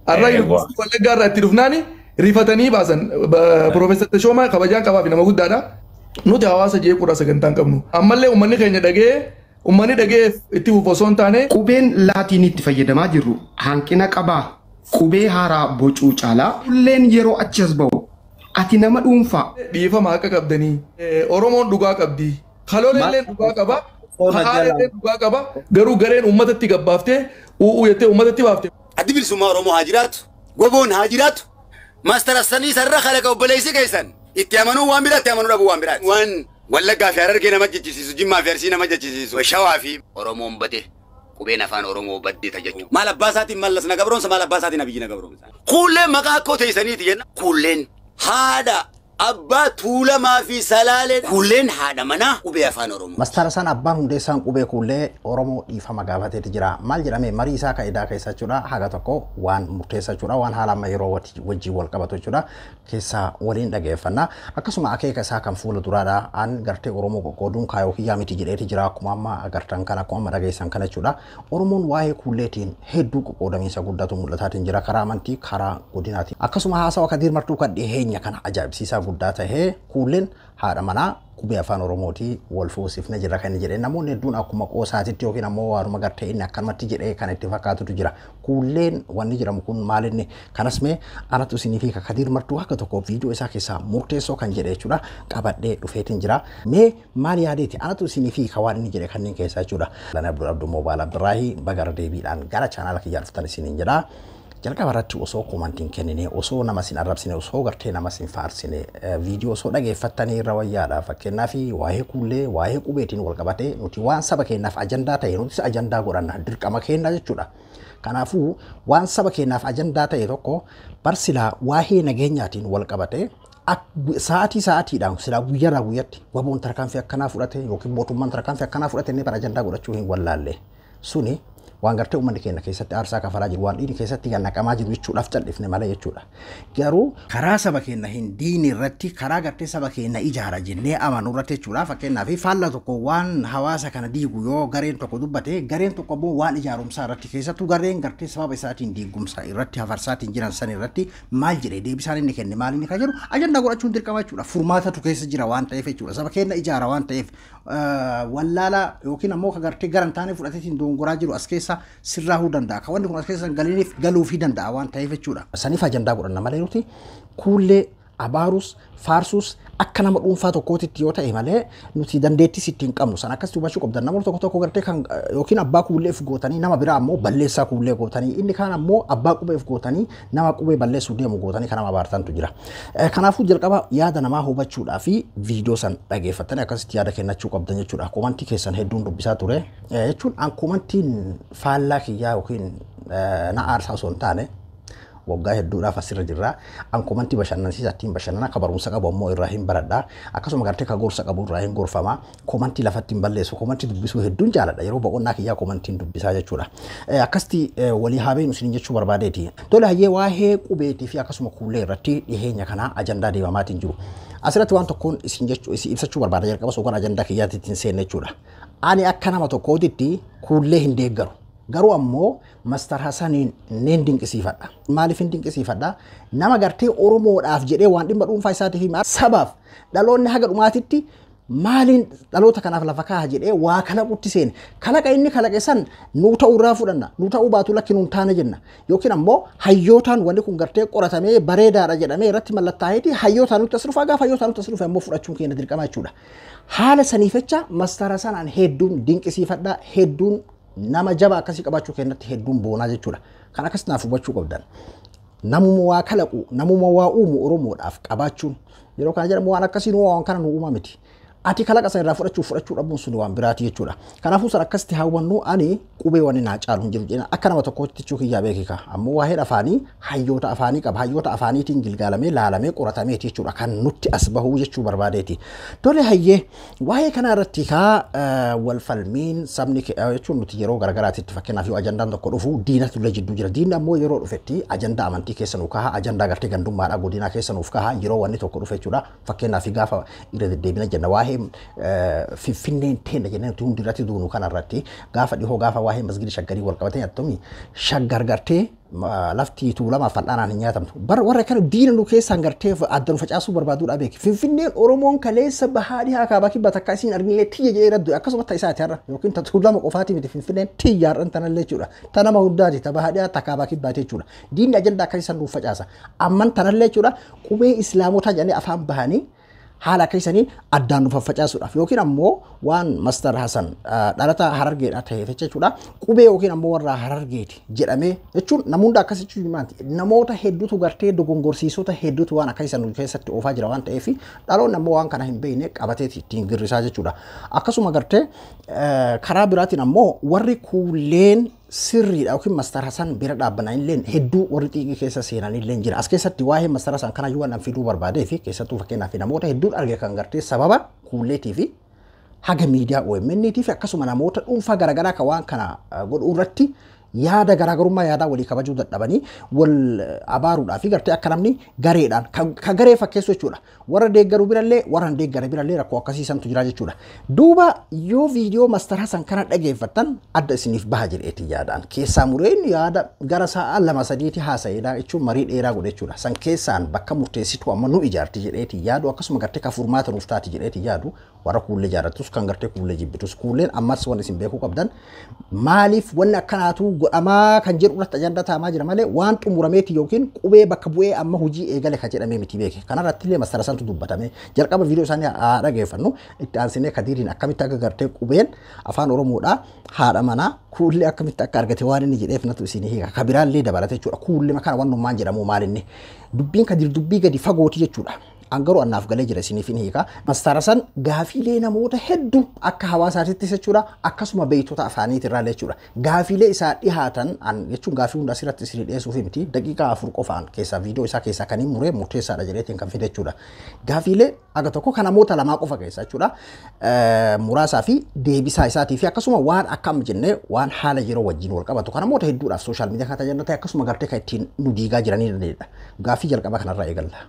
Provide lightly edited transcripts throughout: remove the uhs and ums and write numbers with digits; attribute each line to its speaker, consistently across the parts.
Speaker 1: Arraa yuunivarsiitii Wallaggaa irraa itti dhufnaani rifatanii baasan. Piroofeesar Tashoomaa kabajaan qabaa fi nama guddaadha. Nuti hawaasa jeequudha sagantaan qabnu. Ammallee uummanni keenya dhagee uummanni dhagee itti fufu osoo hin taane.
Speaker 2: Qubeen laatiinitti fayyadamaa jirru hanqina qabaa. Qubee haaraa bocuu caalaa. Ulleen yeroo achi as ba'u ati nama dhuunfaa.
Speaker 1: Dhiifama akka qabdanii. Oromoon dhugaa qabdi. Kaloolleen dhugaa qaba. Haalellee dhugaa qaba. Garuu gareen uummatatti gabbaaftee u'uu jettee uummatatti baafte.
Speaker 3: Addi bilisummaa Oromoo haa jiraatu. Goboon haa jiraatu. Maastar Hassanii sarara kalaqa obboleessi keessan. Itti amanuu waan biraatti amanuu dhabuu waan biraatti. Waan Wallaggaa fi Harargee nama jechisiisu, Jimmaa fi Arsii nama jechisiisu, Shawaa fi Oromoon bade qubeen afaan Oromoo baddee jechuudha. Maal abbaa isaatiin Mallas na gabroomsa, maal abbaa isaatiin Abiyyi na gabroomsa. Kuulleen maqaa akkoo teessaniiti jenna. Kuulleen haadha abbaa Tuulamaa fi Salaalee. Kuulleen haadha manaa qubee afaan Oromoo.
Speaker 4: Maastar Hasan abbaan hundeessaan qubee kuullee Oromoo dhiifama gaafateeti jira. Maal jedhame marii isaa kaa'idaa keessa jechuudha. Haga tokko waan murteessa jechuudha. Waan haala amma yeroo wajjin wal qabatu jechuudha. Keessaa waliin dhageeffanna. Akkasuma akeeka isaa kan fuula duraadha. An gartee Oromoo qoqqooduun kaayoo kiyyaa miti jedheeti jira. Akkuma amma agartan kana akkuma amma dhageessan kana jechuudha. Oromoon waa'ee kuulleetiin hedduu qoqqoodamiinsa guddatu mul'ataatiin jira. Karaa amantii, karaa godinaatiin. Akkasuma haasawa Kadiir Martuu kan dhiheenya kana ajaa'ibsiisaa guddaa tahee kuulleen haadha manaa qubee afaan Oromootii wal fuusifne jira kan inni jedhee namoonni hedduun akkuma qoosaatitti yookiin ammoo waanuma gartee inni akkanumatti jedhee kan itti fakkaatutu jira. Kuulleen wanni jedhamu kun maalinni kanas mee anatu isinii fi Kadiir Martuu akka tokko viidiyoo isaa keessaa murteessoo kan jedhe jechuudha qabadhee dhufeetiin jira. Mee maal yaadeeti anatu isinii fi waan inni jedhe kanneen keessaa jechuudha. Lana Abdul Abduu Moobaal Abdurraahii bagara deebiidhaan gara chaanaala kiyyaa dhuftan isiniin jedha. Jalqaba irratti osoo komantiin kennine osoo nama sin arrabsine osoo gartee nama sin faarsine viidiyoo osoo dhageeffattanii irra wayyaadha. Fakkeenyaaf waa'ee kuullee waa'ee qubeetiin wal qabatee nuti waan saba keenyaaf ajandaa ta'e nutis ajandaa godhanna dirqama keenya jechuudha. Kanaafuu waan saba keenyaaf ajandaa ta'e tokko barsilaa waa'ee nageenyaatiin wal qabatee sa'aatii sa'aatiidhaan silaa guyyaarraa guyyatti waboon tarkaanfii akkanaa fudhate yookiin mootummaan tarkaanfii akkanaa fudhate inni bara ajandaa godhachuu hin wallaalle suni waan gartee uummanni keenya keessatti aarsaa kafalaa jiru waan dhiini keessatti naqamaa jiru jechuudhaaf cal'ifne malee jechuudha. Garuu karaa saba keenya hin diini irratti karaa gartee saba keenya ijaara jennee amanu irratti jechuudha. Fakkeenyaaf faalla tokko waan hawaasa kana diigu yoo gareen tokko dubbate gareen tokko immoo waan ijaarumsaa irratti keessattuu gareen gartee sababa isaatiin diigumsa irratti hafarsaatiin jiran san irratti maal jedhee deebisaan inni kenne maal inni kan jedhu ajandaa godhachuun dirqama jechuudha. Furmaatatu keessa jira waan ta'eef jechuudha. Saba keenya ijaara waan ta'eef wallaala yookiin ammoo ka gartee garantaanii fudhateetiin doongoraa jiru as keessa sirraahuu danda'a. Ka wanni kun as keessa galiniif galuufii danda'a waan ta'eef jechuudha. Saniif ajandaa godhanna malee nuti kuullee abaarus faarsus akka nama dhuunfaa tokkootitti yoo ta'e malee nuti dandeettis ittiin qabnu san akkasitti hubachuu qabdan. Namoonni tokko tokko gartee kan yookiin abbaa kuulleef gootanii nama biraa ammoo balleessaa kuullee gootanii inni kaan ammoo abbaa qubeef gootanii nama qubee balleessuu deemu gootanii kan nama abaartantu jira. Kanaafuu jalqaba yaada namaa hubachuudhaa fi viidiyoo san dhageeffattanii akkasitti yaada kennachuu qabdan jechuudha. Komantii keessan hedduun dubbisaa ture jechuun an komantiin faallaa kiyyaa yookiin na aarsaa osoo hin taane waggaa hedduudhaaf asirra jirra. An komantii bashannansiisaa ittiin bashannana akka barumsa qabu ammoo irraa hin baradha. Akkasuma gartee ka gorsa qabu irraa hin gorfama. Komantii lafatti hin balleessu. Komantii dubbisuu hedduun jaaladha. Yeroo boqonnaa kiyyaa komantiin dubbisaa jechuudha. Akkasitti walii haa beeknu isiniin jechuu barbaadeeti. Tole hayyee waa'ee qubeetii fi akkasuma kuullee irratti dhiheenya kana ajandaa deemamaatiin jiru. Asirratti waan tokkoon isin jechuu isin ibsachuu barbaada jalqaba osoo gara ajandaa kiyyaatti ittiin seenne jechuudha. Ani akka nama tokkootitti kuullee hin deeggaru. Garuu ammoo Maastar Hasaniin niin dinqisiifadha. Maaliif hin dinqisiifadha? Nama gartee Oromoodhaaf jedhee waan dhimma dhuunfaa isaatii fi sabaaf dhaloonni haga dhumaatitti maaliin dhaloota kanaaf lafa kaaha jedhee waa kalaqutti seene. Kalaqa inni kalaqe san nuu ta'uu irraa fudhanna. Nuu ta'uu baatu lakki nuun taane jenna. Yookiin ammoo hayyootaan wanni kun gartee qoratamee bareedaadha jedhamee irratti mallattaa'eeti hayyootaan nutti as dhufa gaafa hayyootaan nutti as dhufe ammoo fudhachuun keenya dirqama jechuudha. Haala saniifecha Maastar Hasanaan hedduun dinqisiifadha. Hedduun nama jaba akkasii qabaachuu keenyatti hedduun boonaa jechuudha. Kan akkas naaf hubachuu qabdan. Namuma waa kalaqu, namuma waa uumu Oromoodhaaf qabaachuun yeroo kana jedhamu waan akkasii nu waan kana nu uumaa miti. Ati kalaqa sana irraa fudhachuu dhabuun sun waan biraati jechuudha. Kanaafuu san akkasitti hawwannu ani qubee wanni naa caalu hin jiru jedhina akka nama tokkootti jechuu kiyyaa beekika. Ammoo waa'ee afaanii hayyoota afaanii qaba. Hayyoota afaaniitiin gilgaalamee laalamee qoratameeti jechuudha kan nutti as bahuu jechuu barbaadeeti. Tole hayyee waa'ee kana irratti kaa wal falmiin sabni jechuun nuti yeroo garagaraatitti fakkeenyaaf yoo ajandaan tokko dhufu diinatu illee jidduu jira. Diinni ammoo yeroo dhufetti ajandaa amantii keessa nuuf kaha, ajandaa gartee gandummaadhaa godinaa keessa nuuf kaha yeroo wanni tokko dhufe jechuudha. Fakkeenyaaf gaafa irra deddeebina jenna waa'ee waa'ee Finfinneen teenya jennee nuti hundi irratti duunu kanarratti gaafa dhihoo gaafa waa'ee masgida Shaggarii wal qabatee attomii Shaggar gartee lafti Tuulamaa fal'aanaan hin nyaatamtu. Bara warra kana diina nu keessaan gartee adda nu facaasuu barbaaduudha beeki. Finfinneen Oromoon kaleessa bahaa dhihaa kaabaa kibba takka isiin arginillee tiyya jedhee raddu akkasuma ta isaati har'a yookiin ta Tuulama qofaati miti Finfinneen tiyya har'an tanallee jechuudha. Ta nama hundaati ta bahaa dhihaa ta kaabaa kibbaati jechuudha. Diinni ajandaa akkasii san nuuf facaasa. Amman tanallee jechuudha qubee islaamotaa jedhanii afaan bahanii haala akkasii addaan nu faffacaasuudhaaf yookiin ammoo waan Master Hasan dhalata Harargeedha ta'eef jechuudha qubee yookiin ammoo warra Harargeeti jedhamee jechuun namoonni akkas jechuun maanti namoota hedduutu gartee dogongorsiisota hedduutu waan akkasii nu keessatti oofaa jira waan ta'eef dhaloonni ammoo waan kana hin beekne qabatee ittiin girrisaa jechuudha. Akkasuma gartee karaa biraatiin ammoo warri kuuleen sirriidha yookiin Master Hasan bira dhaabbananillee hedduu warri xiiqii keessa seenanillee jira. As keessatti waa'ee Master Hasan kana yoo waan fiduu barbaadee fi keessattuu fakkeenyaaf namoota hedduun arge kan gartee sababa kuulleetii fi haga miidiyaa OMN fi akkasuma namoota dhuunfaa garaagaraa kan waan kana godhuu irratti yaada garaagarummaa yaadaa walii kabajuu dadhabanii wal abaaruudhaa fi gartee akka namni gareedhaan kan garee fakkeessu jechuudha. Warra deeggaruu birallee warra hin deeggare birallee rakkoo akkasii santu jira jechuudha. Duuba yoo viidiyoo Master Hasan kana dhageeffattan adda isiniif baha jedheeti yaadaan. Keessaa mureen yaada gara sa'a 2-3 haasa'eedha jechuun marii dheeraa godhe jechuudha. San keessaan bakka murteessituu amma nu ijaarti jedheeti yaadu akkasuma gartee ka furmaata nuuf taati jedheeti yaadu warra kuullee jaalattus kan gartee kuullee jibbitus kuulleen ammas wanni isin beekuu qabdan maaliif wanni akkanaatu godhamaa kan jedhu irratti ajandaa taa'amaa jira malee waan xumurameeti yookiin qubee bakka bu'ee amma hojii eegale kan jedhamee miti beeke. Kanarratti illee Master Hasantu dubbatame. Jalqaba viidiyoo isaanii haa dhageeffannu itti aansinee Kadiiriin akkamitti akka gartee qubeen afaan Oromoodhaa haadha manaa kuullee akkamitti akka argate waan inni jedheef natu isin hiika. Ka biraallee dabalate jechuudha. Kuullee kana wannummaan jedhamu maal inni dubbiin Kadiir dubbii gadi fagooti jechuudha. Angaruu annaaf galee jira isiniif hin hiika. Master Hasan gaafiilee namoota hedduu akka hawaasaatittis jechuudha akkasuma beektota afaaniitirraa jechuudha. Gaafiilee isaa dhihaatan jechuun gaafii hunda asirratti isinii dhiyeessuuf miti daqiiqaa 4 qofaan keessaa viidiyoo isaa keessaa kan hin muree murteessaadha jedheetiin kan fide jechuudha. Gaafiilee aga tokko kan namoota lamaa qofa keessa jechuudha. Muraasaa fi deebisaa isaatii fi akkasuma waan akkam jennee waan haala yeroo wajjin wal qabatu kan namoota hedduudhaaf sooshaal miidiyaa kan tajaajila ta'e akkasuma gartee kan ittiin nu diigaa jiranidha. Gaafii jalqaba kanarraa eegalla.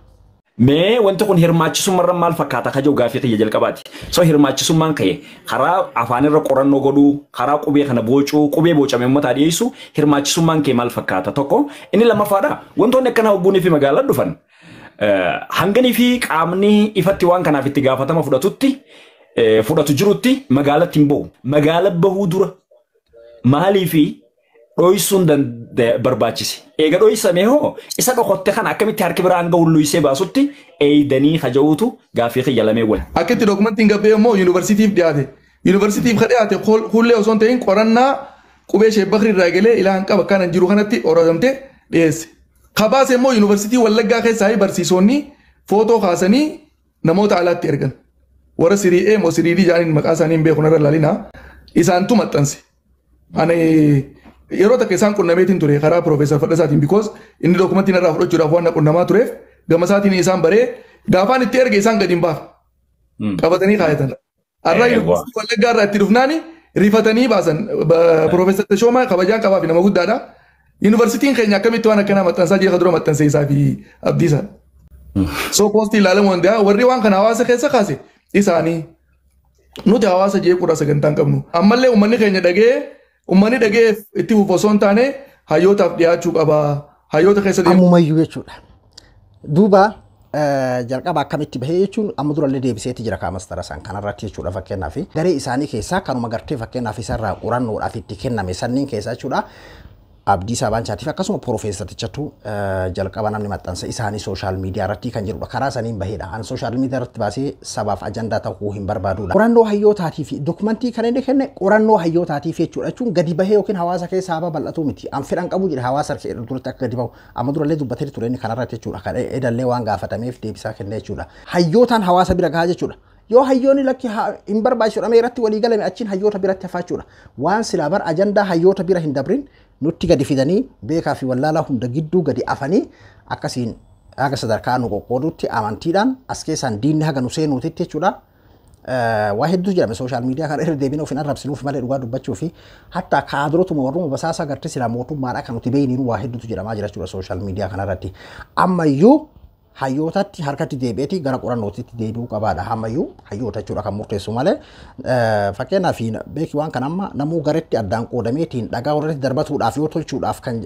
Speaker 5: Mee wanti kun hirmaachisummaarra maal fakkaata kajoo gaafii kiyya jalqabaati. So hirmaachisummaan ka'e karaa afaanirra qorannoo godhuu, karaa qubee kana boocuu, qubee boocame uummataa dhiyeessu hirmaachisummaan kee maal fakkaata tokko. Inni lammaffaadha. Wantoonni akkana hogguunii fi magaalaan dhufan hanganii fi qaamni ifatti waan kanaaf itti gaafatama fudhatutti fudhatu jirutti magaalatti hin bahu. Magaala bahuu dura maalii fi dho'isuun barbaachise. Eega dho'isame hoo isa dhokotte kana akkamitti harki biraan gahu luysee baasutti eeydanii haja'uutu gaafii kiyya lamee wal.
Speaker 1: Akka itti dookumentiin gabbee immoo yuunivarsiitiif dhiyaate. Yuunivarsiitiif kan dhiyaate kuullee osoo hin ta'in qorannaa qubee Sheek Bakri irraa eegalee ilaa hanqa bakka kanan jiru kanatti horatamte dhiyeesse. Kabaase immoo yuunivarsiitii Wallaggaa keessaa barsiisonni footoo kaasanii namoota alaatti ergan. Warra sirii A moo sirii D jedhaniin maqaa isaanii hin beeku narra laalinaa isaantu maxxanse. Ani yeroo takka isaan qunnameetiin ture karaa Piroofeesar Fadhasaatiin because inni dookumentiin irraa fudhachuudhaaf waan na qunnamaa tureef gama isaatiin isaan baree gaafaan itti erge isaan gadi hin baafne. Qabatanii kaayatan. Har'a yuunivarsiitii Wallaggaa irraa itti dhufnaani rifatanii baasan. Piroofeesar Tashoomaa kabajaan qabaa fi nama guddaadha. Yuunivarsiitiin keenya akkamitti waan akkanaa maxxansaa jira dura maxxanse isaa fi Abdiisaa. So poostii ilaalamuu danda'a warri waan kana hawaasa keessa kaase isaanii nuti hawaasa jeequudha sagantaan qabnu. Ammallee uummanni keenya dhagee uummanni dhagee itti fufu osoo hin taane hayyootaaf dhiyaachuu qaba. Hayyoota keessa deemu.
Speaker 4: Ammumayyuu jechuudha. Duuba jalqaba akkamitti bahee jechuun amma durallee deebiseeti jira kaa Master Hasan kanarratti jechuudha fakkeenyaaf garee isaanii keessaa kanuma gartee fakkeenyaaf isarraa qorannoodhaaf itti kenname sanniin keessaa jechuudha. Abdiisaa Baanchaatiif akkasuma piroofeesartichatu jalqaba namni maxxansa isaanii sooshaal miidiyaa irratti kan jedhudha. Karaa saniin baheedha. Ani sooshaal miidiyaa irratti baasee sabaaf ajandaa ta'uu hin barbaadudha. Qorannoo hayyootaatii fi dokumentii kan inni kenne qorannoo hayyootaatii fi jechuudha. Jechuun gadi bahee yookiin hawaasa keessa haaba bal'atuu miti. An fedhan qabu jedhe hawaasa duratti akka gadi bahu. Amma durallee dubbatee ture inni kanarratti jechuudha. Kan edallee waan gaafatameef deebisaa kenne jechuudha. Hayyootaan hawaasa bira gahaa jechuudha. Yoo hayyoonni lakki hin barbaachisu dhamee irratti walii galame achiin hayyoota biratti hafaa jechuudha. Waan silaa bar ajandaa hayyoota bira hin dabrin nutti gadi fidanii beekaa fi wallaalaa hunda gidduu gadi afanii akkasiin haga sadarkaa nu qoqqoodutti amantiidhaan as keessaan diinni haga nu seenuutitti jechuudha. Waa hedduu jedhame sooshaal miidiyaa kana irra deebinee of hin arrabsinuuf malee dhugaa dubbachuu fi hatta kaadirotuma warruma basaasaa gartee silaa mootummaadhaa kan nuti beeyniin waa hedduutu jedhamaa jira jechuudha sooshaal miidiyaa kanarratti. Ammayyuu Hayyootatti harkatti deebi'eeti gara qorannootitti deebi'uu qabaadha. Hammayyuu hayyoota jechuudha kan murteessu malee fakkeenyaaf beeki waan kan amma namuu garetti addaan qoodameetiin dhagaa warratti darbatuudhaaf yoo tolchuudhaaf kan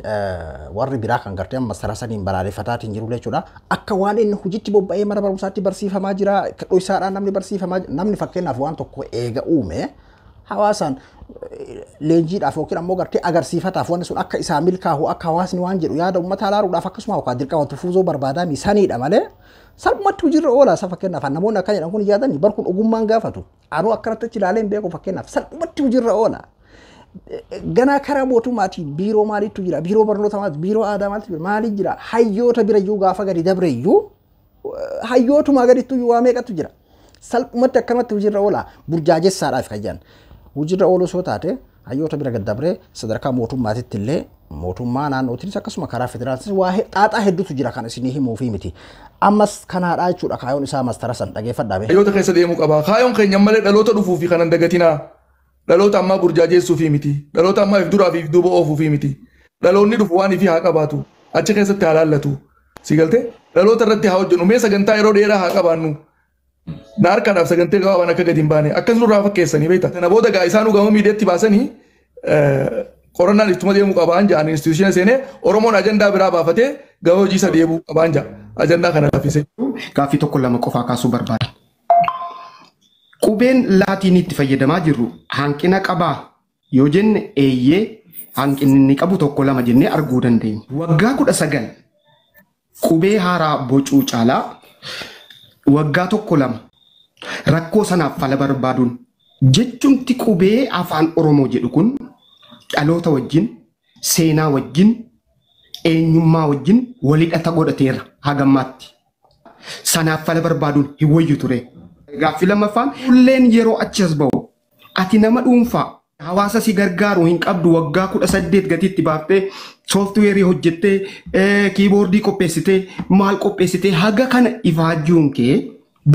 Speaker 4: warri biraa kan gartee amma sarasaniin balaaleffataatiin jiru jechuudha. Akka waan inni hojiitti bobba'ee mana barumsaatti barsiifamaa jira, dho'isaadhaan namni barsiifamaa, namni fakkeenyaaf waan tokko eega uume hawaasaan leenjiidhaaf yookiin ammoo gartee agarsiifataaf wanni sun akka isaa milkaa'u, akka hawaasni waan jedhu yaada uummataa laaluudhaaf akkasuma yookaan dirqama tufuuzoo barbaadaa saniidha malee salphumatti hojiirra oola. Isa fakkeenyaaf namoonni akka jedhan kun yaadanii bar kun ogummaan gaafatu anuu akkanatti achi ilaalee hin beeku, fakkeenyaaf salphumatti hojiirra oola. Ganaa karaa mootummaatiin biiroo maaliitu jira, biiroo barnoota maaliitu, biiroo aadaa maaliitu jira, maaliitu jira, hayyoota birayyuu gaafa gadi dabreyyuu hayyootumaa gadittuu waa meeqatu jira. Salphumatti akkanumatti hojiirra oola burjaajessaadhaaf kan jedhan. Hojiirra ooluu soo taate hayyoota bira gad dabree sadarkaa mootummaatitti illee mootummaa naannootiinis akkasuma karaa federaalitis waa xaaxaa hedduutu jira kan isinii himuu fi miti. Ammas kanaadhaa jechuudha kaayoon isaa mastara san dhageeffadhaa.
Speaker 1: Hayyoota keessa deemuu qaba. Kaayoon keenya malee dhaloota dhufuu fi kanan dagatinaa. Dhaloota ammaa burjaajeessuu fi miti. Dhaloota ammaa if duraa fi if duuba oofuu fi miti. Dhaloonni dhufu waan ifii haa qabaatu. Achi keessatti haa laallatu. Si galtee? Dhaloota irratti haa hojjennu. Mee sagantaa yeroo dheeraa haa qabaannu. Na harkaadhaaf sagantee gabaabaan akka gadi hin baane akkas nurraa fakkeessanii beekta. Kana booda gaa isaan gama miidiyaatti baasanii qorannaan ittuma deemuu qabaan jedhan instituutiina seenee Oromoon ajandaa biraa baafatee gama hojii isa deemuu qabaan jedha. Ajandaa kana laaffisee.
Speaker 2: Gaaffii tokko lama qofaa kaasuu barbaada. Qubeen laatiin itti fayyadamaa jirru hanqina qabaa yoo jenne eeyyee hanqinni inni qabu tokko lama jennee arguu dandeenya. Waggaa 19 qubee haaraa bocuu caalaa waggaa tokko lama rakkoo sanaaf fala barbaaduun jechumti qubee afaan Oromoo jedhu kun dhaloota wajjin, seenaa wajjin, eenyummaa wajjin walhidhata godhateera hagammaatti. Sanaaf fala barbaaduun hin wayyu ture. Gaaffii lammaffaan ulleen yeroo achi as ba'u ati nama dhuunfaa hawaasa si gargaaru hin qabdu waggaa 18 gatiitti baaftee sooftiweerii hojjettee kiiboordii qopheessitee maal qopheessitee haga kana ifaajuun kee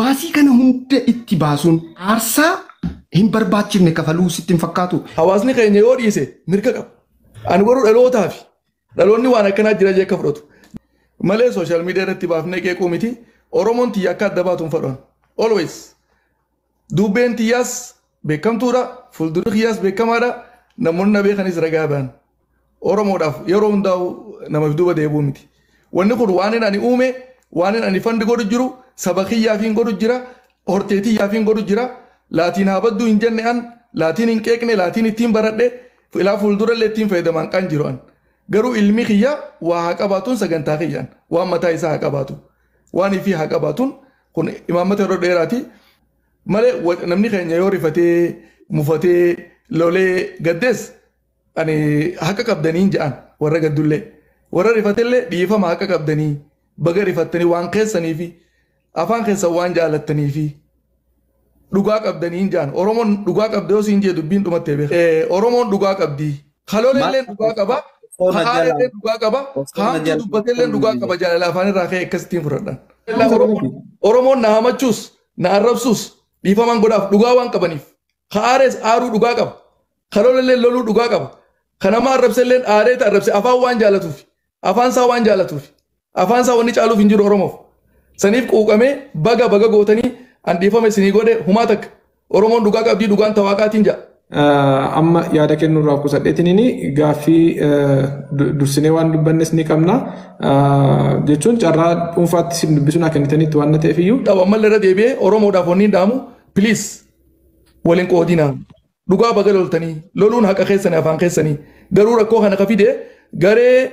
Speaker 2: baasii kana hunda itti baasuun aarsaa hin barbaachifne kafaluu sitti hin fakkaatu.
Speaker 1: Hawaasni keenya yoo dhiise mirga qaba. Ani garuu dhalootaa fi dhaloonni waan akkanaa jira jee akka fudhatu. Malee sooshaal miidiyaa irratti baafnee qeequu miti. Oromoon tiyya akka adda baatu hin fedhan. Always. Dubbeen tiyyaas beekamtuudha. Fuuldurri kiyyaas beekamaadha. Namoonni na beekanis ragaa ba'an. Oromoodhaaf yeroo hundaa'u namaaf duuba deebi'uu miti. Wanni kun waan inni ani uume, waan inni ani fandi godhu jiru, saba kiyyaaf hin godhu jira, hortee tiyyaaf hin godhu jira. Laatiin haa badduu hin jenne an, laatiin hin qeeqne, laatiin ittiin baradhe, ilaa fuuldurallee ittiin fayyadaman kan jiru an. Garuu ilmi kiyya waa haa qabaatuun sagantaa kiyyaan, waan mataa isaa haa qabaatu, waan ifii haa qabaatuun kun imaammata yeroo dheeraati. Malee namni keenya yoo rifatee, mufatee, lolee gaddees ani haqa qabdanii hin jedhan warra gaddullee. Warra rifatellee dhiifama haqa qabdanii, baga rifattanii waan keessanii fi afaan keessan waan jaalattanii fi dhugaa qabdanii hin jedhan. Oromoon dhugaa qabdi yoo siin jee dubbiin dhumattee beeka. Oromoon dhugaa qabdi. Kaloolellee dhugaa qaba. Haarellee dhugaa qaba. Haamtuu dubbatellee dhugaa qaba. Jaalala afaan irraa ka'e akkasittiin fudhadhan. Oromoon na hamachuus na arrabsuus dhiifamaan godhaaf dhugaa waan qabaniif. Haarees aaruu dhugaa qaba. Kaloolellee loluu dhugaa qaba. Kanama arrabselleen aareeta arrabse afaan waan jaalatuuf. Afaan isaa waan jaalatuuf. Afaan isaa wanni caaluuf hin jiru Oromoof. Saniif quuqamee baga baga gootanii an dhiifama isinii godhe humaa takka. Oromoon dhugaa qabdii dhugaan tawaaqaatiin ja'a.
Speaker 6: Amma yaada kennuurraa qusadheetiniin gaaffii dursinee waan dubbannes ni qabna. Jechuun carraa dhuunfaatti isin dubbisuun akka kennitanitti waan ta'eef iyyuu.
Speaker 1: Ammallee irra deebi'ee Oromoodhaaf wanni hin dhaamu please waliin qoodinaa. Dhugaa baga loltanii loluun haqa keessanii afaan keessanii garuu rakkoo kana ka fide garee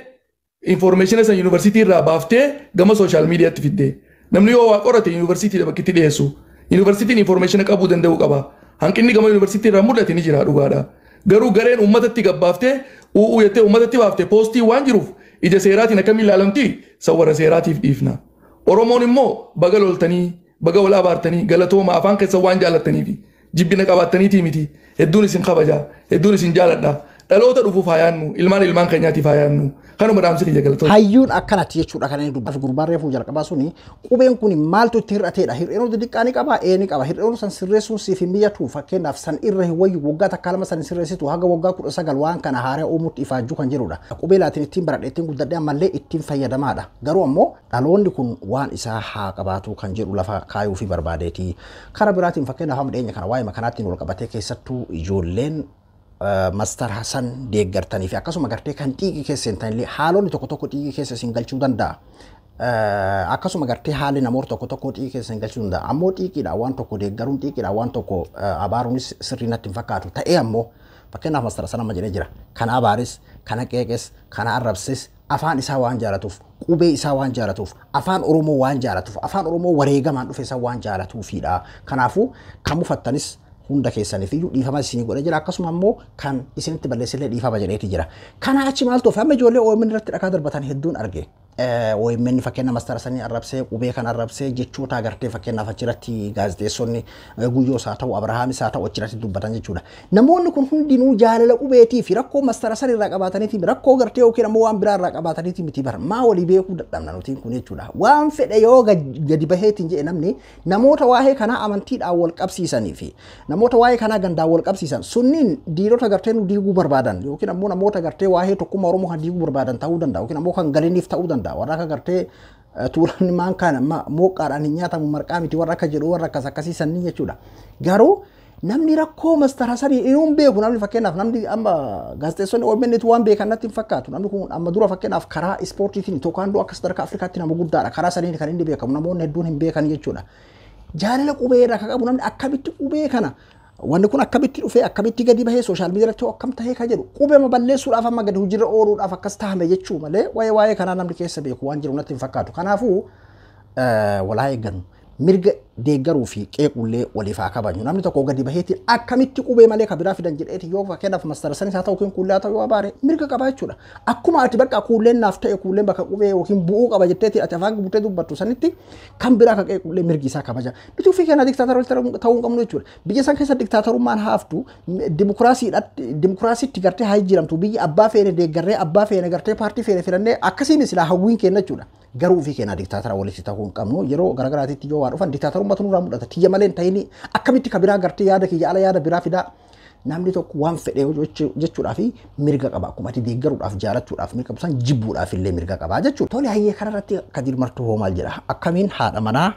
Speaker 1: information san yuunivarsiitii irraa baaftee gama sooshaal miidiyaatti fidde. Namni yoo waa qorate yuunivarsiitii bakki itti dhiyeessu. Yuunivarsiitiin information qabuu danda'u qaba. Hanqinni gama yuunivarsiitii irraa mul'ate ni jira dhugaadha. Garuu gareen uummatatti gabbaaftee u'uu jettee uummatatti baaftee poostii waan jiruuf ija seeraatiin akkamiin ilaalamti san warra seeraatiif dhiifna. Oromoon immoo baga loltanii baga wal abaartanii galatooma afaan keessan waan jaalattaniifi jibbina qabaattaniitii miti. Hedduun isin kabaja, hedduun isin jaaladha. Dhaloota dhufuuf haa yaadnu, ilmaan ilmaan keenyaatiif haa yaadnu. Kanuma dhaamsi kiyya, galatoota.
Speaker 4: Hayyuun akkanatti jechuudha kan inni dubbatu. Gurbaan reefuu jalqabaa suni qubeen kun maaltu itti hir'ateedha? Hir'inuu xixiqqaa ni qaba, ee ni qaba. Hir'inuu san sirreessuun siif hin mijatu. Fakkeenyaaf san irra hin wayyu, waggaa takka lama san sirreessitu, haga waggaa 19 waan kana haaraa uumutti ifaajjuu kan jedhudha. Qubee laatiin ittiin baradhe, ittiin guddadhe, ammallee ittiin fayyadamaadha. Garuu ammoo dhaloonni kun waan isaa haa qabaatu kan jedhu lafa kaayuu fi barbaadeeti. Karaa biraatiin fakkeenyaaf amma dhiyeenya kana waa'ee makanaattiin wal qabatee keessattuu ijoolleen Master Hasan deeggartanii fi akkasuma gartee kan xiiqii keessa hin taanillee haalonni tokko tokko xiiqii keessa isin galchuu danda'a. Akkasuma gartee haalli namoota tokko tokko xiiqii keessa isin galchuu danda'a. Ammoo xiiqiidhaan waan tokko deeggaruun, xiiqiidhaan waan tokko abaaruunis sirrii natti hin fakkaatu. Ta'ee ammoo fakkeenyaaf Master Hasan amma jedhee jira. Kana abaaris, kana qeeqes, kana arrabsis afaan isaa waan jaalatuuf, qubee isaa waan jaalatuuf, afaan Oromoo waan jaalatuuf, afaan Oromoo wareegamaan dhufe isaa waan jaalatuufidha. Kanaafuu kan mufattanis hunda keessaniif iyyuu dhiifama isinii godhe jira, akkasuma ammoo kan isinitti balleessillee dhiifama jedheeti jira. Kana achi maaltu ofi amma ijoollee OMN irratti dhakaa darbatan hedduun arge. OMN fakkeenya Master Hasanii arrabsee, qubee kan arrabsee, jechoota agartee fakkeenyaaf achirratti gaazexeessonni Guyyoos haa ta'u, Abrahaamis haa ta'u achirratti dubbatan jechuudha. Namoonni kun hundinuu jaalala qubeetii fi rakkoo Master Hasan irraa qabaataniiti rakkoo gartee yookiin ammoo waan biraa irraa qabaataniiti miti bara maa walii beekuu dadhabna nutiin kun jechuudha. Waan fedhe yoo gadi baheetiin jedhe namni namoota waa'ee kanaa amantiidhaan wal qabsiisanii fi namoota waa'ee kanaa gandaan wal qabsiisan sunniin diinota gartee nu diiguu barbaadan yookiin ammoo namoota gartee waa'ee tokkummaa Oromoo kan diiguu barbaadan ta'uu danda'a yookiin ammoo kan galiniif ta'uu danda'a. Warra akka gartee tuulaan maan kana mooqqaadhaan hin nyaatamu marqaa miti warra akka jedhu, warra akkas akkasii sanniin jechuudha. Garuu namni rakkoo Master Hasanii inuu beeku, namni fakkeenyaaf namni amma gaazexeessonni OMN waan beekan natti hin fakkaatu. Namni kun amma dura fakkeenyaaf karaa ispoortiitiin tokkoon akka sadarkaa Afrikaatti nama guddaadha. Karaa saniin kan inni beekamu namoonni hedduun hin beekan jechuudha. Jaalala qubee irraa kan qabu namni akkamitti qubee kana, wanni kun akkamitti dhufee, akkamitti gadi bahee, social media irratti akkam tahee kan jedhu, qubee balleessuudhaaf amma gadi hojiirra ooluudhaaf akkas tahame jechuu malee waa'ee kanaa namni keessa beeku waan jiru natti hin fakkaatu. Kanaafuu walaa eeggannu, mirga deeggaruu fi qeequllee waliif haa kabajnu. Namni tokko gadi baheetiin akkamitti qubee malee kan biraa fidan jedheeti yoo fakkeenyaaf Master Hasanis haa ta'u yookiin kuullee haa ta'u yoo abaare mirga qaba jechuudha. Akkuma ati bakka kuulleen naaf ta'e, kuulleen bakka qubee yookiin bu'uu qaba jetteeti ati afaan guutee dubbattu sanitti kan biraa kan qeequllee mirgi isaa kabaja. Nuti ofii keenya diktaatara ta'uu hin qabnu jechuudha. Biyya san keessa diktaatarummaan haaftu, dimokiraasiitti gartee haa jijjiiramtu, biyyi abbaa feene deeggarree, abbaa feene gartee paartii feene filannee akkasiin silaa hawwiin keenya jechuudha. Garuu ofii keenya diktaatara walitti ta'uu hin qabnu. Yeroo garaagaraatitti yoo waa dhufan diktaatarummatu nurraa mul'ata. Tiyya malee hin ta'ini akkamitti ka biraa gartee yaada kiyya ala yaada biraa fidaa? Namni tokko waan fedhe jechuudhaaf mirga qaba. Akkuma ati deeggaruudhaaf, jaalachuudhaaf mirga qabu san jibbuudhaaf illee mirga qaba jechuudha. Tole, hayyee, kanarratti Kadir Martuu hoo maal jedha? Akkamiin haadha manaa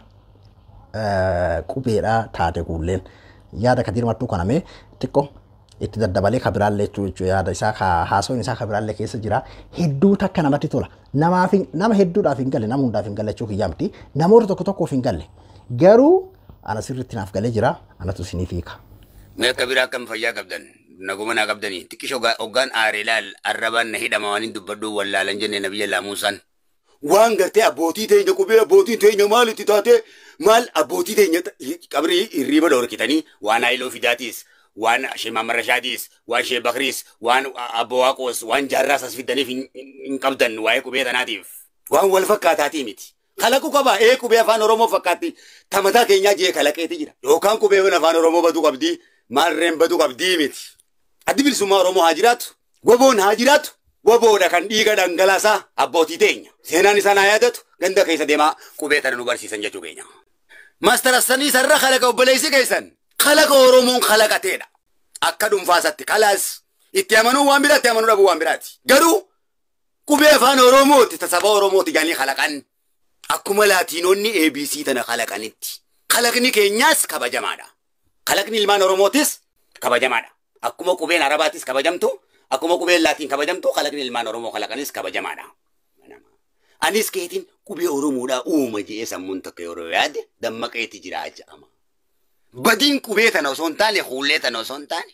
Speaker 4: qubeedhaa taate kuulleen? Yaada Kadir Martuu kanamee xiqqoo itti daddabalee ka biraallee jechuudha, yaada isaa ka haasawni isaa ka biraallee keessa jira. Hedduu takka namatti tola. Namaaf nama hedduudhaaf hin galle, nama hundaaf hin galle jechuu kiyyaa miti, namoota tokko tokkoof hin galle, garuu ana sirriitti naaf galee jira, anatu isiniif hiika.
Speaker 3: Mee akka biraa akkam, fayyaa qabdan? Naguma naa qabdanii? Xiqqisho hoggaan aaree laal arrabaan na hidhama, waan hin dubbadhu wallaalan jenne nabiyya laamuusaan. Waan gartee abbootii teenya, qubee abbootii teenya maalitti taate, maal abbootii teenya qabrii hirriiba dhorkitanii, waan Haayiloo Fidaatiis, waan Shee Mamarrashaatiis, waan Shee Bakriis, waan Abbo Waaqoos, waan Jaarraas as fidaniif hin qabdan waa'ee qubee tanaatiif. Waan wal fakkaataatii miti. Kalaquu qaba. Ee, qubee afaan Oromoo fakkaatti tamataa keenyaa jee kalaqeeti jira. Yookaan qubee afaan Oromoo baduu qabdii, maarreen baduu qabdii miti. Addi Bilisummaa Oromoo haa jiraatu. Goboon haa jiraatu. Goboodha kan dhiiga dhangalaasaa abbootii teenya. Seenaan isaan haa yaadatu, ganda keessa deemaa qubee tana nu barsiisan jechuu keenya. Master Hasanii sarara kalaqa obboleessi keessan kalaqa Oromoon kalaqateedha. Akka dhuunfaasatti kalaas itti amanuu waan biraatti, amanuu dhabuu waan biraati. Garuu qubee afaan Oromooti, saba Oromooti jedhanii kalaqan. Akkuma laatiinonni ABC tana kalaqanitti. Kalaqni keenyaas kabajamaadha. Kalaqni ilmaan Oromootis kabajamaadha. Akkuma qubeen Arabaatis kabajamtu, akkuma qubeen Laatiin kabajamtu, kalaqni ilmaan Oromoo kalaqanis kabajamaadha. Anis keetiin qubee Oromoodhaa uuma jedhee sammuun tokko yeroo yaade dammaqeeti jira jedhama. Badiin qubee tana osoo hin taane, huullee tana osoo hin taane,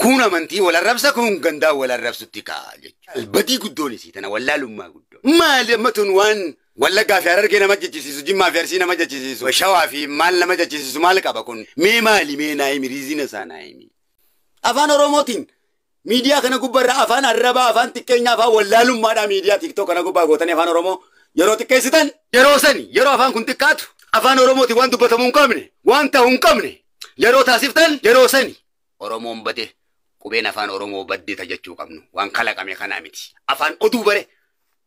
Speaker 3: kun amantii wal arrabsa, kun gandaa wal arrabsutti ka'a jechuudha. Badii guddoon isii tana, wallaalummaa guddoo. Maali amma tun waan Wallaggaa fi Harargee nama jechisiisu, Jimmaa fi Arsii nama jechisiisu, Shawaa fi maal nama jechisiisu maal qaba kun? Mee maali, mee naa himi, reason isaa naa himi. Afaan Oromootiin miidiyaa kana gubbaarraa afaan arrabaa, afaan xiqqeenyaa, afaan wallaalummaadhaa miidiyaa TikTok kana gubbaa gootanii afaan Oromoo yeroo xiqqeessitan, yeroo sani, yeroo afaan kun xiqqaatu, afaan Oromootiin waan dubbatamuu hin qabne, waan ta'uu hin qabne yeroo taasiftan, yeroo sani Oromoon bade. Qubeen afaan Oromoo baddeeta jechuu qabnu waan kalaqame kanaa miti. Afaan oduu bare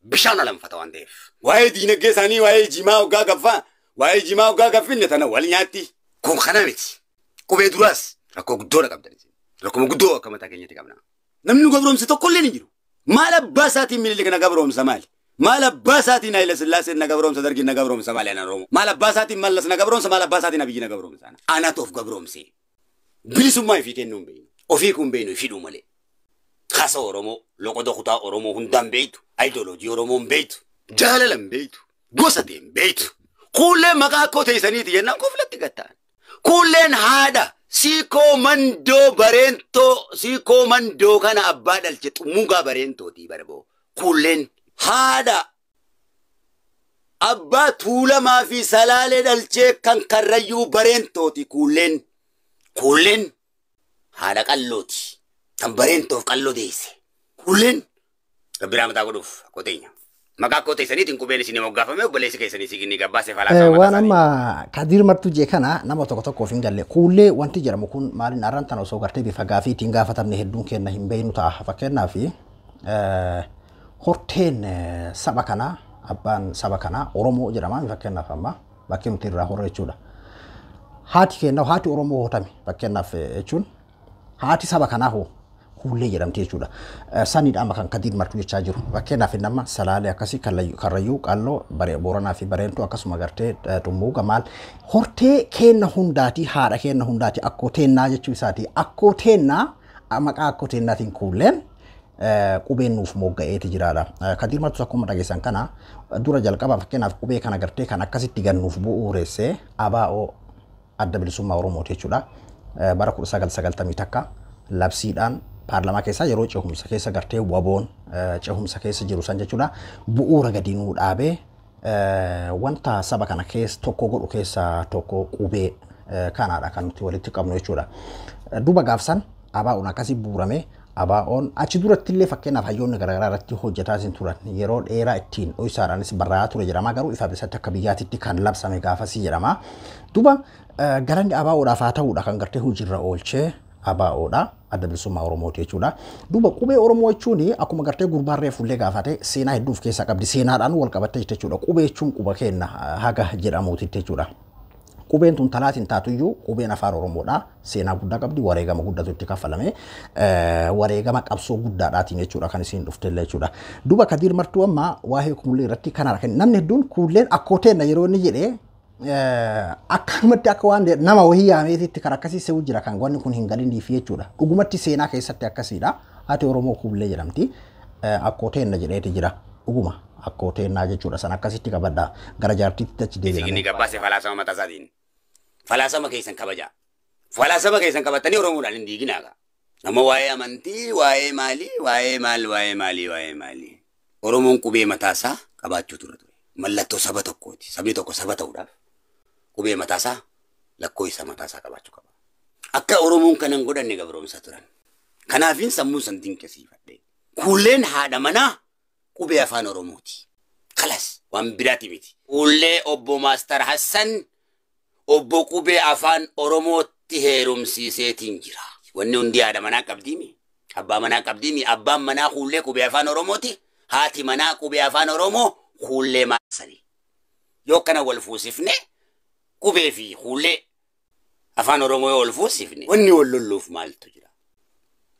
Speaker 3: bishaan alanfata waan ta'eef. Waa'ee diinagdee isaanii waa'ee jimaa hoggaa gaffaa waa'ee jimaa hoggaa gaffinne tana wal nyaatti. Kun kana miti. Qubee duraas rakkoo guddoodha qabdan. Rakkoo guddoo akka mataa keenyatti qabna. Namni nu gabroomse tokkollee ni jiru. Maal abbaa isaatiin Minilik na gabroomsa maali? Maal abbaa isaatiin Haayila Sillaaseen na gabroomsa Dargiin na gabroomsa maali anaan Oromoo? Maal abbaa isaatiin Mallas na gabroomsa maal abbaa isaatiin Abiyyi na gabroomsa? Anaatu of gabroomse. Bilisummaa ifii kennuu hin beeknu. Ofii kun beeknu ifidhuu malee. Kaasa Oromoo, loqoda kutaa Oromoo hundaan beektu, ayidooloojii Oromoo hin beektu, jaalala hin beektu, gosa ta'e hin beektu. Kuulleen maqaa akkoo teessaniiti jennaan koflatti gattaan. Kuulleen haadha siikoo mandoo bareentoo siikoo mandoo kana abbaa dhalche xumugaa bareentootii barboo. Kuulleen haadha abbaa tuulamaa fi salaalee dhalchee kan karrayyuu bareentooti kuulleen. Kuulleen haadha qallooti. Kan bareentoof qalloo deesse. Kuulleen biraa mataa godhuuf akkoo teenya. Maqaa akkoo teessaniitiin qubeen isin moggaafame obboleessi keessanii siginni gabbaasee falaasaa
Speaker 4: Waan amma Kadiir Martuu jee kana nama tokko tokkoof hin galle. Kuullee wanti jedhamu kun maaliin arran tana osoo gartee bifa gaafiitiin gaafatamne hedduun keenya hin beeknu ta'a. Fakkeenyaaf horteen saba kanaa abbaan saba kanaa Oromoo jedhama fakkeenyaaf amma bakkee nuti irraa horre jechuudha. Haati keenya haati Oromoo hootame fakkeenyaaf jechuun haati saba kanaa hoo kuullee jedhamti jechuudha. Saniidha amma kan Kadiir Martuu jechaa jiru. Fakkeenyaaf nama Salaalee akkasii Karrayyuu Qalloo Booranaa fi Bareentuu akkasuma gartee Xummuuga maal hortee keenna hundaati haadha keenna hundaati akkoo teennaa jechuu isaati. Akkoo teennaa maqaa akkoo teennaatiin kuulleen qubeen nuuf mogga'eeti jiraadha. Kadiir Martuu akkuma dhageessan kana dura jalqaba fakkeenyaaf qubee kana gartee kan akkasitti gannuuf bu'uuressee ABO adda bilisummaa Oromooti jechuudha. Bara 1991 labsiidhaan paarlaamaa keessaa yeroo cehumsa keessa gartee waboon cehumsa keessa jiru san jechuudha. Bu'uura gadi nuu dhaabee wanta saba kana keessa tokko godhu keessaa tokko qubee kanaadha kan nuti walitti qabnu jechuudha. Duuba gaafsan ABO'n akkasii bu'uurame ABO'n achi duratti illee fakkeenyaaf hayyoonni garaagaraa irratti hojjetaa isin turan yeroo dheeraa ittiin dho'isaadhaanis barraa'aa ture jedhama garuu ifa bilisatti akka biyyaatitti kan labsame gaafasii jedhama. Duuba galanni ABO'dhaaf haa ta'uudha kan gartee hojiirra oolchee ABO'dha adda bilisummaa Oromooti jechuudha. Duuba qubee Oromoo jechuun akkuma gartee gurbaarree fuullee gaafate seenaa hedduu of keessaa qabdi seenaadhaan wal qabattee jirti jechuudha. Qubee jechuun quba kenna haga jedhamuuti jechuudha. Qubeen tun talaatiin taatuyyuu qubeen afaan Oromoodha. Seenaa guddaa qabdi wareegama guddatu itti kaffalame. Wareegama qabsoo guddaadhaatiin jechuudha kan isiin dhuftellee jechuudha. Duuba Kadiir Martuu amma waa'ee kuullee irratti kanadha. Kan namni hedduun kuulleen akkoo teenna yeroo inni jedhee akkanumatti akka waan nama wahii yaameetitti kan akkasii se'u jira kan wanni kun hin galiniif jechuudha. Dhugumatti seenaa keessatti akkasiidha. Haati Oromoo kuullee jedhamti. Akkoo teenna jedheeti jira. Dhuguma akkoo teennaa jechuudha. San akkasitti qabadha. Gara jaartiitti achi deebina.
Speaker 3: Siginni gabbaasee falaasama mataa isaatiin. Falaasama keessan kabajaa. Falaasama keessan qabatanii Oromoodhaan hin diiginaa. Nama waa'ee amantii, waa'ee maalii, waa'ee maal, waa'ee maalii, waa'ee maalii. Oromoon qubee mataasaa qabaachuu ture ture. Mallattoo saba tokkooti. Sabni tokko saba ta'uudhaaf qubee mataasaa lakkoofsa mataasaa qabaachuu qaba. Akka Oromoon kana hin godhanne gabroomsaa turan. Kanaafiin sammuun san dinqisiifadhe. Kuulleen haadha manaa qubee afaan Oromooti. Kalas waan biraati miti. Kuullee obbo Maastar Hassan obbo qubee afaan Oromootti heerumsiiseetiin jira. Wanni hundi haadha manaa qabdiimi. Abbaa manaa qabdiimi. Abbaan manaa kuullee qubee afaan Oromooti. Haati manaa qubee afaan Oromoo kuullee maasanii. Yoo kana wal fuusifne qubee fi kuullee afaan Oromoo yoo wal fuusifne wanni wal lolluuf maaltu jira?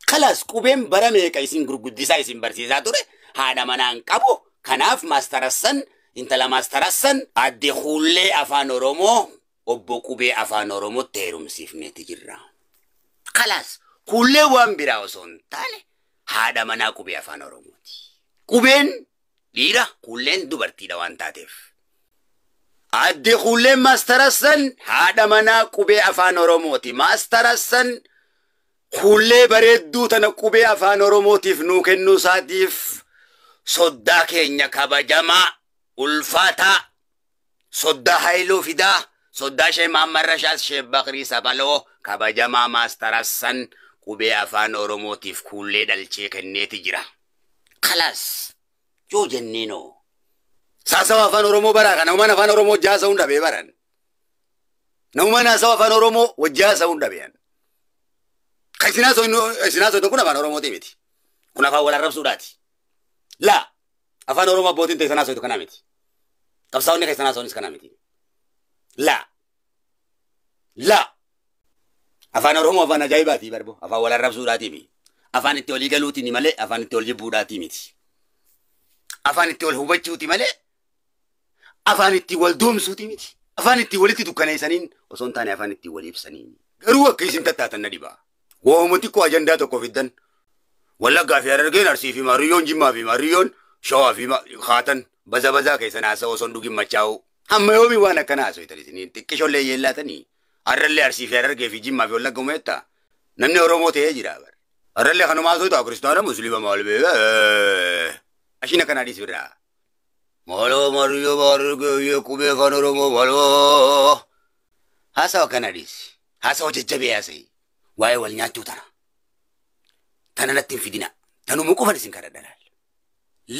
Speaker 3: Kalas qubeen bara meeqa isin gurguddisaa isin barsiisaa ture haadha manaan qabu. Kanaaf Maastar Hassan intala Maastar Hassan adde kuullee afaan Oromoo obbo qubee afaan Oromootti heerumsiifneeti jirra. Kalas kuullee waan biraa osoo hin taane haadha manaa qubee afaan Oromooti. Qubeen dhiira kuulleen dubartiidha waan taateef. Adde kuulleen Maastar Hassan haadha manaa qubee afaan Oromooti. Maastar Hassan kuullee bareedduu tana qubee afaan Oromootiif nuu kennuu isaatiif soddaa keenya kabajamaa ulfaataa soddaa Haayiluu Fidaa soddaa Shee Mahammad Rashaad Shee Bakrii Sabaloo kabajamaa Maastar Hassan qubee afaan Oromootiif kuullee dhalchee kenneeti jira. Kalas yoo jenneenoo saasawa afaan Oromoo baraa kana uumaan afaan Oromoo jaasa'uun dhabee baran. Namumaan haasawa afaan Oromoo wajjaasa'uun dhabeen. Kan isin haasoftan kun afaan Oromootii miti. Kun afaan wal arrabsuudhaati. Laa afaan Oromoo abbootiin teessan haasoftu kanaa miti. Qabsaa'onni keessan haasonis kanaa miti. Laa laa afaan Oromoo afaan ajaa'ibaati barbo afaan wal arrabsuudhaati miti. Afaan itti walii galuutiin malee afaan itti wal jibbuudhaati miti. Afaan itti wal hubachuuti malee afaan itti wal doomsuuti miti. Afaan itti walitti dukkaneessaniin osoo hin taane afaan itti wal ibsaniin. Garuu akka isin tattaatan na dhiba. Waamuma xiqqoo ajandaa tokko fiddan. Wallaggaa fi Harargeen Arsii fi Maariyyoon Jimmaa fi Maariyyoon Shawaa fi Haatan baza bazaa keessan haasa'u osoo hin dhugin machaa'u. Hamma yoomii waan akkana haasoftan isiniin xiqqishollee yeellaatanii. Har'allee Arsii fi Harargee fi Jimmaa fi Wallagga umeetta. Namni Oromoo ta'ee jira bara. Har'allee kanuma haasofta Kiristaana Musliima maal beekaa. Ashiin akkanaa dhiisi birraa. Maaloo Maariyyoo Harargee qubee afaan Oromoo maaloo. Haasawa akkanaa dhiisi. Haasawa jajjabee haasa'i. Waa'ee wal nyaachuu tana. Tana natti hin fidina. Tanuma qofan isin kadhadha laal.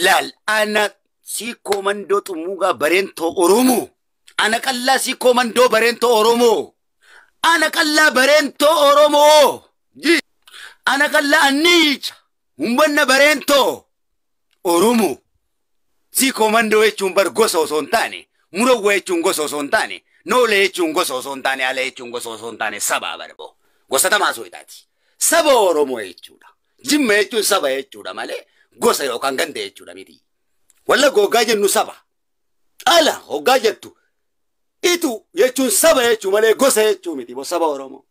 Speaker 3: Laal ana siikoo mandoo xumuugaa bareentoo Oromoo. Ana qallaa siikoo mandoo bareentoo Oromoo. Ana qallaa bareentoo Oromoo. Ana qallaa anniicha. Humbanna bareentoo Oromoo. Siikoo mandoo jechuun bar gosa osoo hin taane, murawwa jechuun gosa osoo hin taane, noolee jechuun gosa osoo hin taane, ala jechuun gosa osoo hin taane sabaa barbo. Gosa tamaa soitaati. Saba Oromoo jechuudha. Jimma jechuun saba jechuudha malee gosa yookaan ganda jechuudha miti. Wallagga hoggaa jennu saba. Ala hoggaa jettu itu jechuun saba jechuu malee gosa jechuu miti. Saba Oromoo.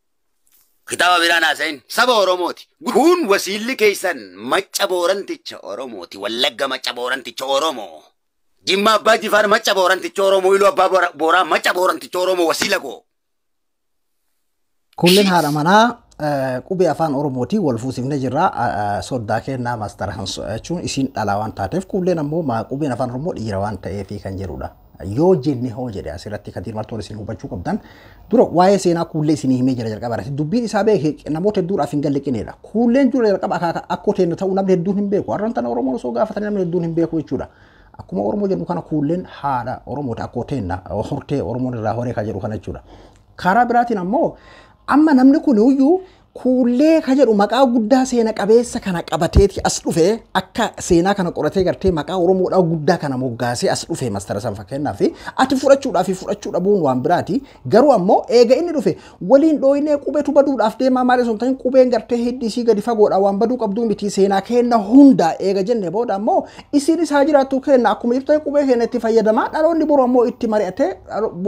Speaker 3: Kitaaba biraan haasa'in saba Oromooti. Kun wasiilli keessan macca booranticha Oromooti. Wallagga macca booranticha Oromoo. Jimma abbaa Jifaar macca booranticha Oromoo. Iluu abbaa Booraa macca booranticha Oromoo wasiila koo.
Speaker 4: Kunneen haadha manaa qubee afaan Oromootii wal fuusifnee jirra. Soddaa kennaa maastara jechuun isiin dhalaa waan taateef kunneen ammoo qubeen afaan Oromoo dhiira waan ta'eef kan jedhudha. Yoo jenne hoo jedhe asirratti Kadiir Martoon isin hubachuu qabdan dura waa'ee seenaa kuullee isinii himee jira jalqaba irratti dubbiin isaa beeke namoota hedduudhaaf hin galliqineedha. Kuulleen dura jalqaba akkoo teenna ta'uu namni hedduun hin beeku. Har'aan tana Oromoon osoo gaafatanii namni hedduun hin beeku jechuudha. Akkuma Oromoo jennu kana kuulleen haadha Oromooti akkoo teenna hortee Oromoon irraa horee kan jedhu kana jechuudha. Karaa biraatiin ammoo amma namni kun iyyuu kuullee ka jedhu maqaa guddaa seena qabeessa kana qabateeti as dhufe akka seenaa kana qoratee gartee maqaa Oromoodhaa guddaa kana moggaasee as dhufe mastara san fakkeenyaaf ati fudhachuudhaa fi fudhachuu dhabuun waan biraati. Garuu ammoo eega inni dhufe waliin dhooyinee qubeetu baduudhaaf deemaa maal osoo hin ta'in qubeen gartee hiddi isii gadi fagoodha waan baduu qabduu miti seenaa kenna hunda eega jenne booda ammoo isiin isaa jiraattu kenna akkuma jirtu qubee keenya itti fayyadamaa dhaloonni boru ammoo itti mari'atee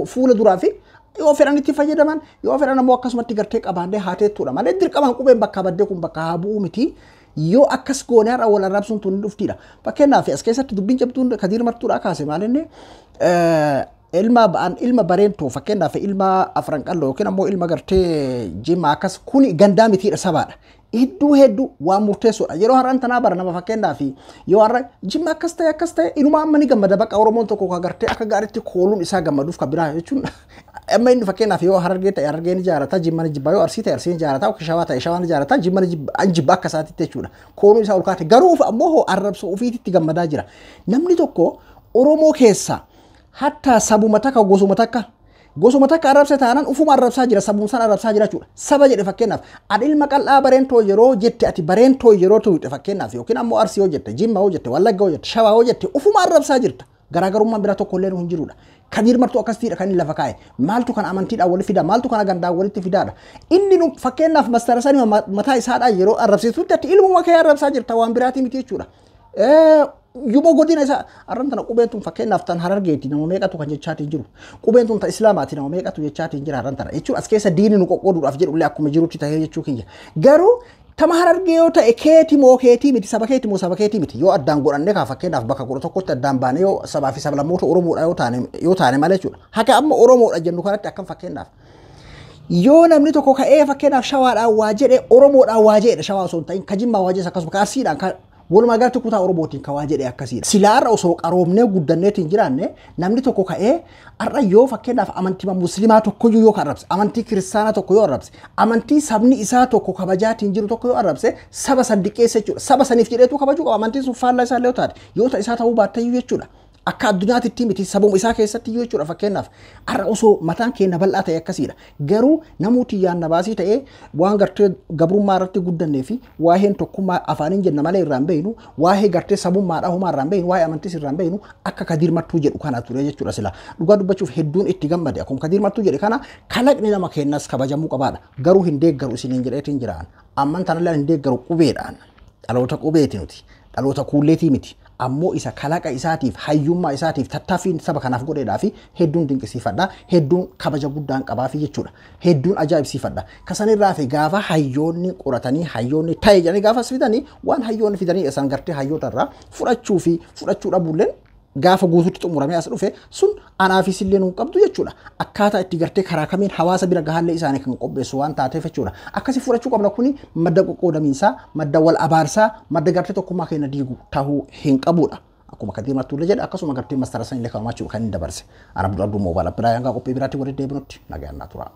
Speaker 4: fuula duraa fi yoo fedhan itti fayyadaman yoo fedhan ammoo akkasumatti gartee qabaannee haateettuudha malee dirqamaan qubeen bakka baddee kun bakka haa bu'uu miti yoo akkas goonee har'a wal arrabsuun tun dhuftiidha. Fakkeenyaaf as keessatti dubbiin jabduun Kadiir Martuudhaa kaase maal inni ilma bareentoo fakkeenyaaf ilma afran qalloo yookiin ammoo ilma gartee jimma akkas kuni gandaa mitiidha sabaadha. Hedduu hedduu waan murteessuudha. Yeroo har'aan tanaa bara nama fakkeenyaaf yoo har'a jimma akkas ta'e inuma amma ni gammada bakka Oromoon tokko ka gartee akka gaariitti kooluun isaa gammaduuf ka biraa jechuun amma inni fakkeenyaaf yoo Harargee ta'e Harargee ni jaarata jimma ni jibba yoo Arsii ta'e Arsii ni jaarata yookiin Shawaa ta'e Shawaa ni jaarata jimma ni jibba akka isaatitti jechuudha. Kooluun isaa ol kaate garuu ammoo hoo arrabsoo ofiititti gammadaa jira. Namni tokko Oromoo keessa hatta sabuma takka gosuma takka arrabse taanaan ufuma arrabsaa jira sabuun san arrabsaa jira jechuudha. Saba jedhe fakkeenyaaf ani ilma qal'aa bareentoo yeroo jette ati bareentoo yeroo tuqxe fakkeenyaaf yookiin ammoo Arsii yoo jette Jimma yoo jette Wallagga yoo jette Shawaa yoo jette ufuma arrabsaa jirta. Garaagarummaan biraa tokko illee hin jirudha. Kadiir Martuu akkasiidha kan inni lafa kaa'e. Maaltu kana amantiidhaan walitti fida maaltu kana gandaan walitti fidaadha. Inni nu fakkeenyaaf mastara sanii mataa isaadhaa yeroo arrabsiisutti ati ilmuma kee arrabsaa jirta waan biraatii miti jechuudha. Yubo godina isaa arran tana qubeen tun fakkeenyaaf tan Harargeeti nama meeqatu kan jechaatiin jiru. Qubeen tun ta Islaamaati nama meeqatu jechaatiin jira arran tana. Jechuun as keessa diini nu qoqqooduudhaaf jedhullee akkuma jirutti ta'ee jechuu kiyya. Garuu tama Harargee yoo ta'e keeti moo keetii miti saba keeti moo saba keetii miti yoo addaan godhannee kaa fakkeenyaaf bakka kudha tokkotti addaan baane yoo sabaa fi sablammoota Oromoodha yoo taane malee jechuudha. Haga amma Oromoodha jennu kanatti akkam fakkeenyaaf. Yoo namni tokko ka'ee fakkeenyaaf Shawaadhaan waa jedhe Oromoodhaan waa jedhe Shawaa osoo hin ta'in ka Jimmaa waa jedhe akkasuma ka Arsiidhaan ka walumaa galatti kutaa Oromootiin ka waa jedhe akkasiidha. Silaa har'a osoo qaroomnee guddanneetiin jiraanne namni tokko ka'ee har'a yoo fakkeenyaaf amantii musliimaa tokkoyyuu yoo arrabse amantii kiristaanaa tokko yoo arrabse amantii sabni isaa tokko kabajaatiin jiru tokko yoo arrabse saba san diqqeessa jechuudha. Saba saniif jedheetu kabajuu qaba amantiin sun faallaa isaa illee yoo taate yoo ta'e isaa ta'uu baatteyyuu jechuudha. Akka addunyaatti miti, sabuma isaa keessatti iyyuu jechuudha. Fakkeenyaaf har'a osoo mataan keenya bal'aa ta'e akkasiidha. Garuu namooti yaadna baasii ta'ee waan gartee gabrummaa irratti guddannee fi waa'een tokkummaa afaaniin jenna malee irraa hin beeknu, waa'ee gartee sabummaadhaa homaa irraa hin beeknu, waa'ee amantiis irraa hin beeknu, akka Kadiir Mattuu jedhu kana ture jechuudha. Sila dhugaa dubbachuuf hedduun itti gammade. Akkuma Kadiir Mattuu jedhe kana kalaqni nama keenyas kabajamuu qabaadha. Garuu hin deeggaru isiniin jedheetiin jiraan. Amman tanallee hin deeggaru qubeedhaan. Dhaloota qubeeti nuti. Dhaloota kuulleetii miti. Ammoo isa kalaqa isaatiif, hayyummaa isaatiif, tattaaffiin saba kanaaf godheedhaa fi hedduun dinqisiifadha, hedduun kabaja guddaan qabaafi jechuudha, hedduun ajaa'ibsiifadha. Kasanirraa fi gaafa hayyoonni qoratanii, hayyoonni ta'e jedhanii gaafa fidanii, waan hayyoonni fidanii isaan gartee hayyoota irraa fudhachuu fi fudhachuu dhabuulleen gaafa guutuutti xumuramee as dhufe sun anaafis illee nuun qabdu jechuudha. Akkaataa itti gartee karaa kamiin hawaasa bira gahaallee isaanii kan qopheessu waan taateef jechuudha. Akkasii fudhachuu qabna. Kuni madda qoqqoodamiinsaa, madda wal abaarsaa, madda gartee tokkummaa keenya diigu tahuu hin qabudha. Akkuma Kadiir Mattuullee jedhe, akkasuma gartee mastara sanillee kaa'amachuu kan inni dabarse. Ana Abduu Abduu Moobaala biraa hanga qophii biraatti walitti deebinutti nagaan naa tura.